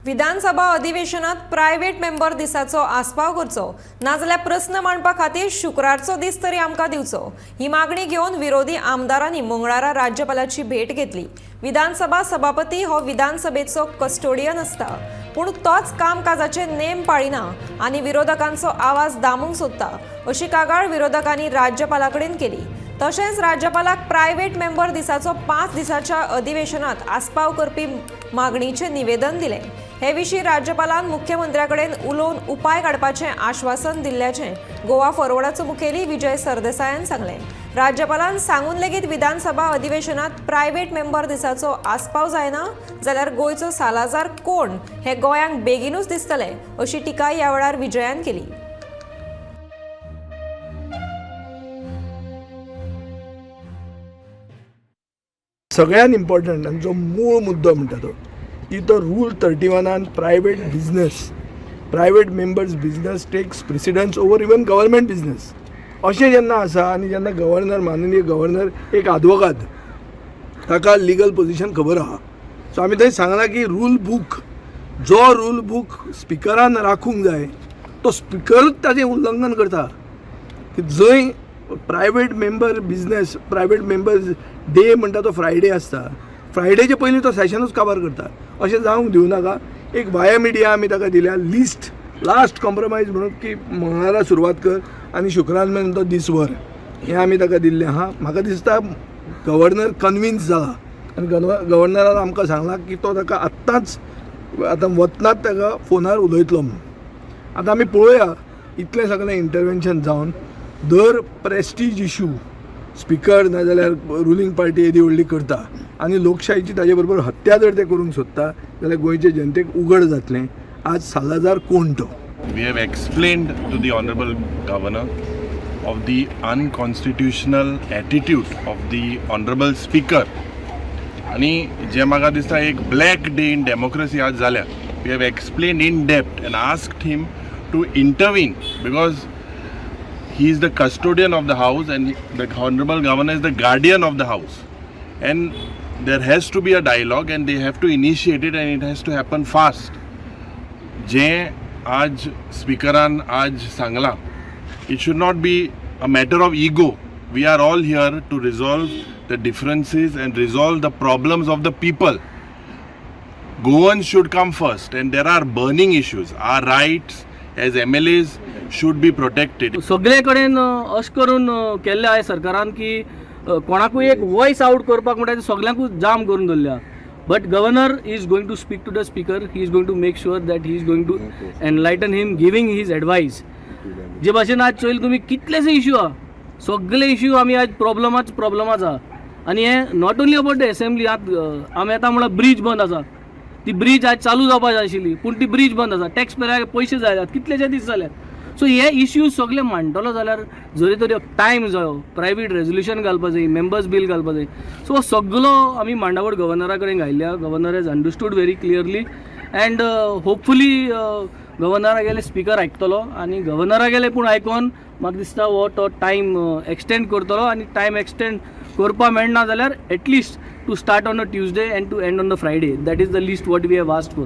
विधानसभा अधिवेशनात private member दिसाचो आस्पाव करचो, नाजाल्यार प्रस्न मांडपा खातीर शुक्रारचो दीस तरी आमकां दिवचो, ही मागणी घेवन विरोधी आमदारांनी मंगळारा राज्यपालाची भेट घेतली. विधानसभा सभापती हो विधानसभेचो कस्टोडियन आसता, पूण तोच कामकाजाचे नेम पाळिना आनी विरोधकांचो आवाज दामूंक सोदता, अशी कागाळ विरोधकांनी राज्यपाला कडेन केली. तशेंच राज्यपालाक प्रायव्हेट मेंबर दिसाचो 5 दिसाच्या अधिवेशनात आस्पाव करपी मागणीचें निवेदन दिलें. हे विशीं राज्यपालान मुख्यमंत्र्या कडेन उलोवन उपाय काडपाचें आश्वासन दिल्ल्याचें गोवा फॉरवर्डाचो मुखेली विजय सरदेसायान सांगलें. राज्यपालान सांगून लेगीत विधानसभा अधिवेशनात प्रायव्हेट मेंबर दिसाचो आस्पाव जायना जाल्यार गोंयचो सालाजार कोण हें गोंयांक बेगिनूच दिसतलें, अशी टिका ह्या वेळार विजयान केली. सगळ्यात इम्पॉर्टंट आनी जो मूळ मुद्दो म्हणटा तो की तो रूल 31 आन private business, private members business takes precedence over even government business. अशें जेन्ना आसा आनी जेन्ना गव्हर्नर, माननीय गव्हर्नर एक आदवोगाद, ताका लिगल पोजिशन खबर आहा. सो आमी थंय सांगलां की रूल बूक, जो रूल बूक स्पिकरान राखूंक जाय, तो स्पिकरूच ताजें उल्लंघन करता की जंय private member business, private members day म्हणटा तो फ्रायडे आसता, फ्रायडेचे पयलीं तो सेशनूच काबार करता. अशें जावंक दिवं नाका. एक वाया मिडिया आमी ताका दिल्या लिस्ट, लास्ट कॉम्प्रोमायज म्हणून की मंगळारा सुरवात कर आनी शुक्रार मेरेन तो दीस व्हर, हें आमी ताका दिल्लें आहा. म्हाका दिसता गव्हर्नर कन्विन्स जाला आनी गव्हर्नरान आमकां सांगलां की तो ताका आत्तांच आतां वतनाच ताका फोनार उलयतलो म्हणून. आतां आमी पळोवया, इतलें सगळें इंटरवेन्शन जावन दर प्रेस्टीज इशू स्पिकर नाजाल्यार रुलींग पार्टी येदी व्हडली करता आनी लोकशाहीची ताजे बरोबर हत्या जर ते करूंक सोदता जाल्यार गोंयचे जनतेक उगड जातलें आज सालाजार कोण तो. We have explained to the Honorable Governor of the unconstitutional attitude of the Honorable Speaker. आणि जे म्हाका दिसता एक ब्लॅक डे इन डेमोक्रेसी आज जाल्या. We have explained in depth and asked him to intervene because he is the custodian of the house and the Honorable Governor is the guardian of the house, and there has to be a dialogue and they have to initiate it and it has to happen fast. जे आज स्पिकरान आज सांगलां, it should not be a matter of ego. We are all here to resolve the differences and resolve the problems of the people. Goans should come first, and there are burning issues. Our rights as MLAs should be protected. सगळे कडेन अशें करून केल्लें आहे सरकारान की कोणाकूय एक वॉयस आवट करपाक म्हणटा ते सगल्यांकूच जाम करून दवरल्या. But governor is going to speak to the speaker. He is going to make sure that he is going to enlighten him, giving his advice. जे भाशेन आज चोयल तुमी, कितलेशे इश्यू आहा, सगळे इश्यू आमी आज प्रॉब्लमाच प्रॉब्लमाच आहा. आनी हे not only about the assembly. आतां आमी आतां म्हणल्यार ब्रीज बंद आसा, ती ब्रीज आज चालू जावपा जाय आशिल्ली, पूण ती ब्रीज बंद आसा. टॅक्स पेयराक पयशे जाय, कितलेशे दीस जाले. सो हे इश्यूज सगळे मांडटलो जाल्यार जरी तरी टायम जायो, प्रायवेट रेजोल्युशन घालपा जाय, मेंबर्स बील घालपा जाय. सो हो सगलो आमी मांडावळ गव्हर्नरा कडेन घायल्या. Governor has understood very clearly and hopefully गव्हर्नरा गेले स्पिकर आयकतलो आनी गव्हर्नरा गेले पूण आयकोन म्हाका दिसता हो तो टायम एक्सटेंड करतलो. आनी टायम एक्सटेंड करपा मेळना जाल्यार at least to start on a Tuesday and to end on the Friday. That is the least what we have asked for.